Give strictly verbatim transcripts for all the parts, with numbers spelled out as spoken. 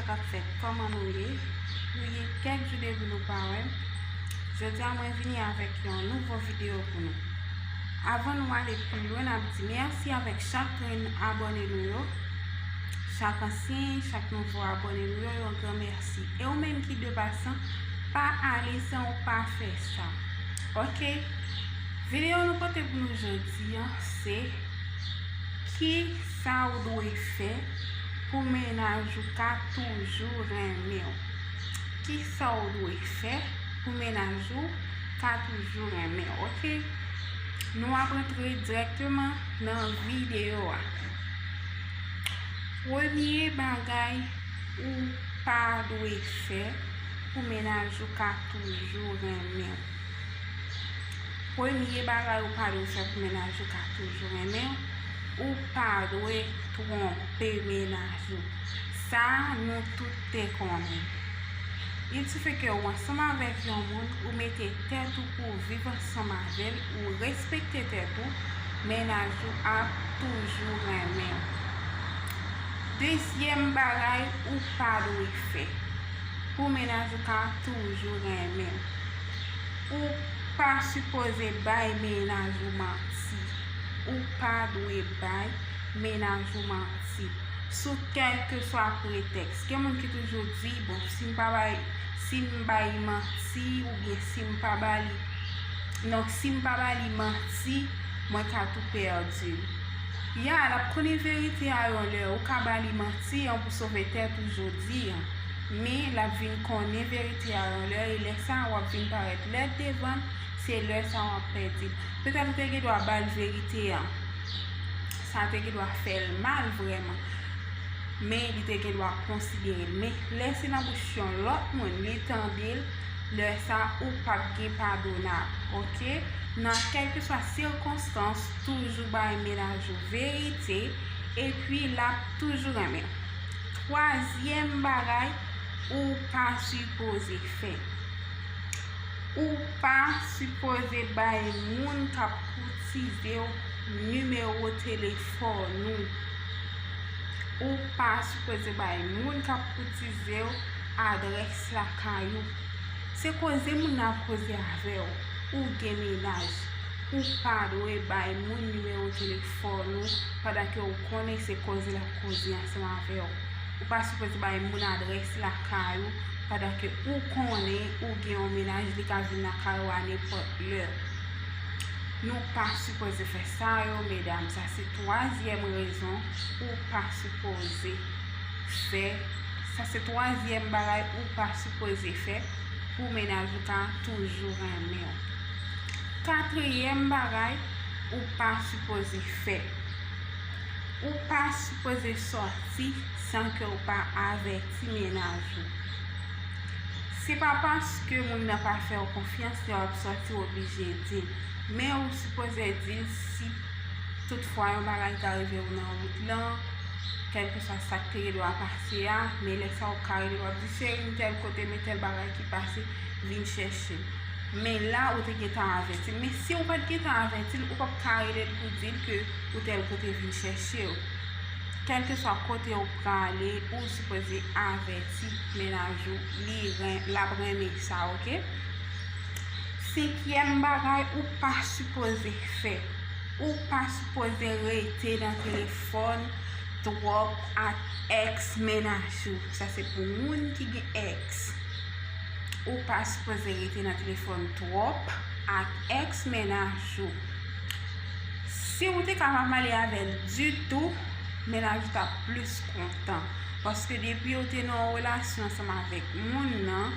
K ap fèt? Kòman nou ye? Nou ye kèk jou depi nou pa wè m. Jodi a mwen vini avèk yon nouvo videyo pou nou. Avan nou ale pi lwen, n ap di mèsi avèk chak grenn abòne nou yo, chak ansyen, chak nouvo abòne nou yo, yon gran mèsi. E ou menm ki de pasan, pa ale san ou pa fè sa. Oke? Videyo nou pote pou nou jodi a, se ki sa ou dwe fè pou mennaj ou ka toujou renmen w? Ki sa ou dwe fè pou mennaj ou ka toujou renmen w? Oke? Nou ap rantre dirèkteman nan videyo a. Premye bagay ou pa dwe fè pou mennaj ou ka toujou renmen w. Premye bagay ou pa dwe fè pou mennaj ou ka toujou renmen w, ou pa dwe twonpe mennaj ou. Sa, nou tout te konnen. Il suffit ke ou ansanm avèk yon moun, ou mete tèt ou pou w viv ansanm avè l, ou respekte tèt ou, mennaj ou ap toujou renmen w. Dezyèm bagay ou pa dwe fè pou mennaj ou ka toujou renmen w, ou pa sipoze bay mennaj ou manti. Ou pa dwe bay mennaj ou manti sou kèlkeswa pretèks. Gen moun ki toujou di, bon, si m pa bay, si m bay manti oubyen si m pa ba li, non, si m pa ba li manti, mwen ka tou pèdi l. Ya, l ap konnen verite a yon lè. Ou ka ba li manti an pou sove tèt ou jodi a. Men, l ap vin konnen verite a yon lè, e lè sa a, w ap vin parèt lèd devan l, se lè sa a w ap pèdi l. Petèt ou te gen dwa ba l verite a. Sa te gen dwa fè l mal vrèman. Men, li te gen dwa konsidere l. Men, lè se nan bouch yon lòt moun, li tande l, lè sa a, ou p ap gen padonab. Oke? Nan kèlkeswa sikonstans, toujou bay mennaj ou verite, epi l ap toujou renmen w. Twazyèm bagay ou pa sipoze fè. Ou pa sipoze bay moun k ap koutize w nimewo telefòn ou. Ou pa sipoze bay moun k ap koutize w adrès lakay ou. Se koze moun nan ap koze avè w. Ou gen mennaj. Ou pa dwe bay moun nimewo telefòn ou pandan ke ou konnen se koze l ap koze ansanm avè w. Ou pa sipoze bay moun adrès lakay ou pandan ke ou konnen ou gen yon mennaj, li ka vin lakay ou a nenpòt lè. Nou pa sipoze fè sa yo, medam. Sa se twazyèm rezon ou pa sipoze fè. Sa se twazyèm bagay ou pa sipoze fè pou mennaj ou ka toujou renmen w. Katriyèm bagay ou pa sipoze fè. Ou pa sipoze sòti san ke w pa avèti mennaj ou. Se pa paske moun nan pa fè w konfyans lè w ap sòti, w oblije di l. Men ou sipoze di l si toutfwa yon bagay ta rive w nan wout lan, kèlkeswa sa k te gen dwa pase a, men lè sa a w ka rele l, w ap di, "Cheri, m tèl kote, men tèl bagay ki pase, vin chèche m." Men la, ou te gentan avèti l. Men si w pa t gentan avèti l, ou p ap ka rele l pou di l ke ou tèl kote vin chèche w. Kèlkeswa kote w prale, ou sipoze avèti mennaj ou, li ren-, l ap renmen sa, oke? Senkyèm bagay ou pa sipoze fè, ou pa sipoze rete nan telefòn twòp ak èks mennaj ou. Sa se pou moun ki gen èks. Ou pa sipoze rete nan telefòn twòp ak èks mennaj ou. Si w te ka pa pale avè l ditou, mennaj ou t ap plis kontan. Paske depi w te nan yon relasyon ansanm avèk moun nan,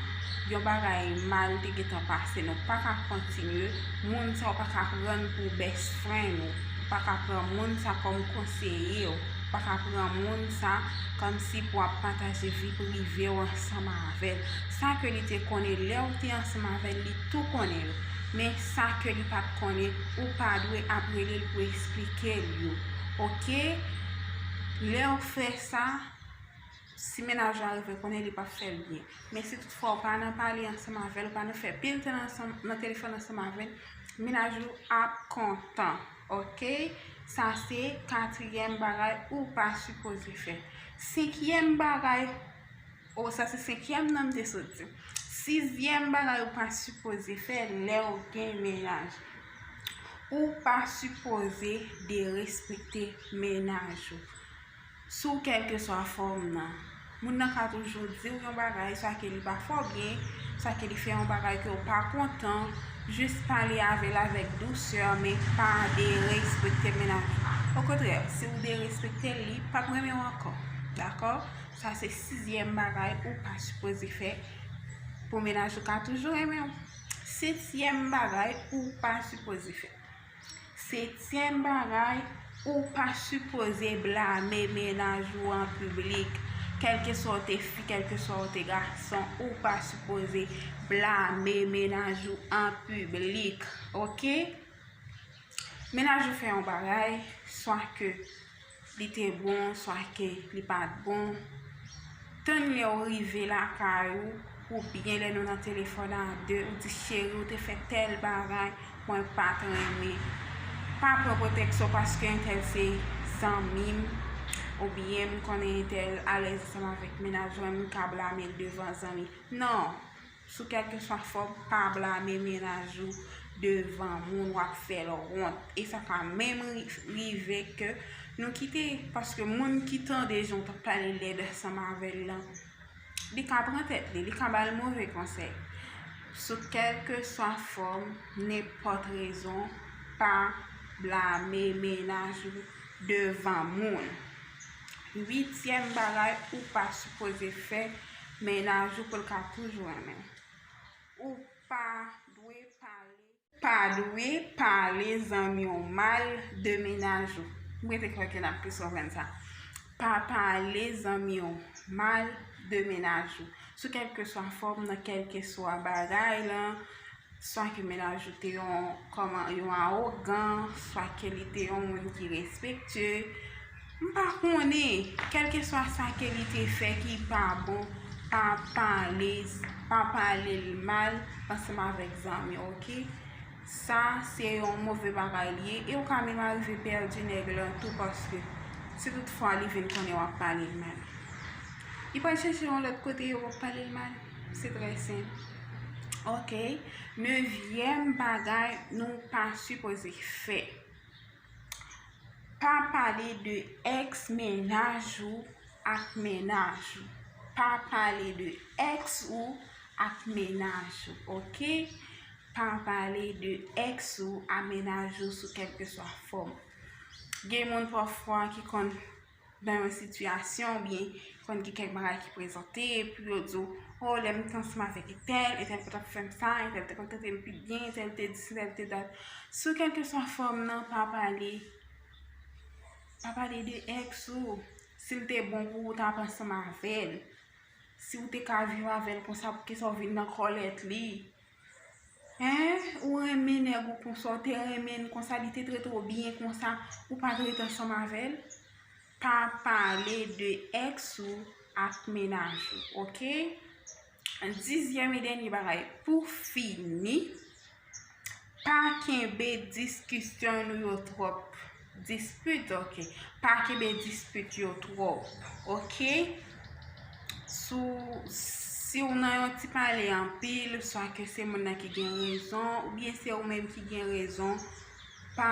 yon bagay mal te gentan pase. Nou pa ka kontinye. Moun sa, ou pa ka pran l pou best friend ou. Ou pa ka pran moun sa kòm konseye w. Ou pa ka pran moun sa kòmsi pou w ap pataje vi prive w ansanm avè l. Sa ke li te konnen lè w te ansanm avè l, li tou konnen l. Men sa ke li pa t konnen, ou pa dwe ap rele l pou eksplike l yo. Oke? Lè w fè sa, si mennaj la rive konnen, li p ap fè l byen. Men si toutfwa w pa nan pale ansanm avè l, ou pa nan fè pil tan ansanm, nan telefòn ansanm avè l, mennaj ou ap kontan. Oke? Sa se katriyèm bagay ou pa sipoze fè. Senkyèm bagay O, sa se senkyèm nan m te sot di. Sizyèm bagay ou pa sipoze fè lè w gen mennaj. Ou pa sipoze derespekte mennaj ou. Sou kèlkeswa fòm nan. Moun nan ka toujou di w yon bagay, swa ke li pa fè w byen, swa ke li fè yon bagay ke w pa kontan, jis pale avè l avèk dousè, men pa derespekte mennaj ou. Okontrè, si w derespekte l, li p ap renmen w ankò. Dakò? Sa se sizyèm bagay ou pa sipoze fè pou mennaj ou ka toujou renmen w. Setyèm bagay ou pa sipoze fè. Setyèm bagay, ou pa sipoze blame mennaj ou an piblik. Kèlkeswa w te fi, kèlkeswa w te gason, ou pa sipoze blame mennaj ou an piblik. Oke? Mennaj ou fè yon bagay, swa ke li te bon, swa ke li pa t bon. Tann lè w rive lakay ou, oubyen lè nou nan telefòn a de, ou di, "Cheri, ou te fè tèl bagay, mwen pa t renmen." Pa pran pwotèksyon paske entèl se zanmi m, oubyen m konnen entèl alèz ansanm avèk mennaj mwen, m ka blame l devan zanmi. Non! Sou kèlkeswa fòm, pa blame mennaj ou devan moun, w ap fè l wont. E sa ka menm ri- rive ke nou kite, paske moun ki tande jan w t ap pale lèd ansanm avè l lan, li ka pran tèt li, li ka ba l move konsèy. Sou kèlkeswa fòm, nenpòt rezon, pa blame mennaj ou devan moun. Uityèm bagay ou pa sipoze fè mennaj ou pou l ka toujou renmen w. Ou pa dwe pale, pa dwe pale zanmi w mal de mennaj ou. M rete kwè ke n ap plis konprann sa. Pa pale zanmi w mal de mennaj ou. Sou kèlkeswa fòm, nan kèlkeswa bagay lan, swa ke mennaj ou te yon, kòman, yon awogan, swa ke li te yon moun ki respektye. M pa konnen, kèlkeswa sa ke li te fè ki pa bon, pa pale, pa pale l mal ansanm avèk zanmi w, oke? Sa se yon move bagay li ye, e w ka menm arive pèdi nèg lan tou, paske si toutfwa li vin konnen w ap pale l mal, li pral chèche yon lòt kote, w ap pale l mal. Se trè senp. Oke? Nevyèm bagay nou pa sipoze fè. Pa pale de èks mennaj ou ak mennaj ou. Pa pale de èks ou ak mennaj ou, oke? Pa pale de èks ou a mennaj ou sou kèlkeswa fòm. Gen moun pafwa ki konn nan yon sitiyasyon, oubyen konn gen kèk bagay ki prezante, epi yo di w, "O, lè m te ansanm avèk entèl, entèl pa t ap fè m sa, entèl te konn trete m pi byen, entèl te di si, entèl te dat." Sou kèlkeswa fòm nan, pa pale, pa pale de èks ou. Si l te bon pou ou, w t ap ansanm avè l. Si w te ka viv avè l konsa, poukisa w vin nan kòlèt li? Hein? Ou renmen nèg ou konsa, w te renmen l konsa, li te trete w byen konsa, ou pa t ret ansanm avè l? Pa pale de èks ou ak mennaj ou, oke? Dizyèm e dènye bagay, pou fini, pa kenbe diskisyon nou yo twòp. Dispit, oke. Pa kenbe dispit yo twòp, oke? Sou, si w nan yon ti pale anpil, swa ke se moun nan ki gen rezon, oubyen se ou menm ki gen rezon, pa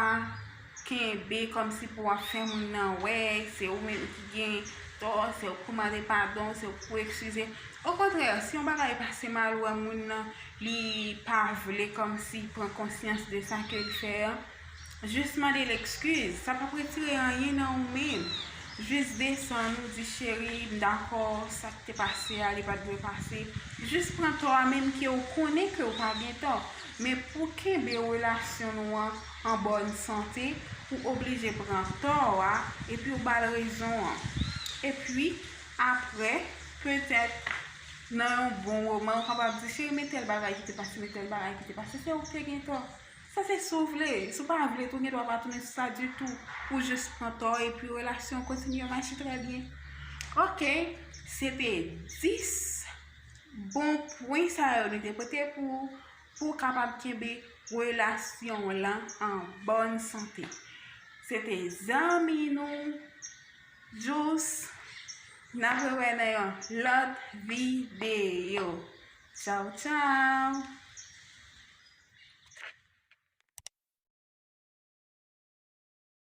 kenbe kòmsi pou w ap fè moun nan wè, se ou menm ki gen tò, se ou pou mande padon, se ou pou eskize. Okontrè, si yon bagay pase mal, ou wè moun nan, li pa vle kòmsi pran konsyans de sa ke l fè an, jis mande l ekskiz. Sa p ap retire anyen nan ou menm. Jis desann ou di, "Cheri, m dakò, sa k te pase a, li pa t dwe pase." Jis pran tò a, menm ke ou konnen ke ou pa gen tò. Men pou kenbe relasyon nou an an bòn sante, ou oblije pran tò a, epi ou ba l rezon an. Epi, apre, petèt, nan yon bon moman, ou kapab di, "Cheri, men tèl bagay ki te pase, men tèl bagay ki te pase, se ou ki te gen tò." Sa se si w vle. Si w pa vle tou, ou gen dwa pa tounen sou sa ditou. Ou jis pran tò, epi relasyon an kontinye mache trè byen. Oke, se te dis bon pwen sa yo nou te pote pou ou, pou w kapab kenbe relasyon w lan an bòn sante. Se te zanmi nou, Jous. N ap rewè nan yon lòt videyo. Tchaw, tchaw!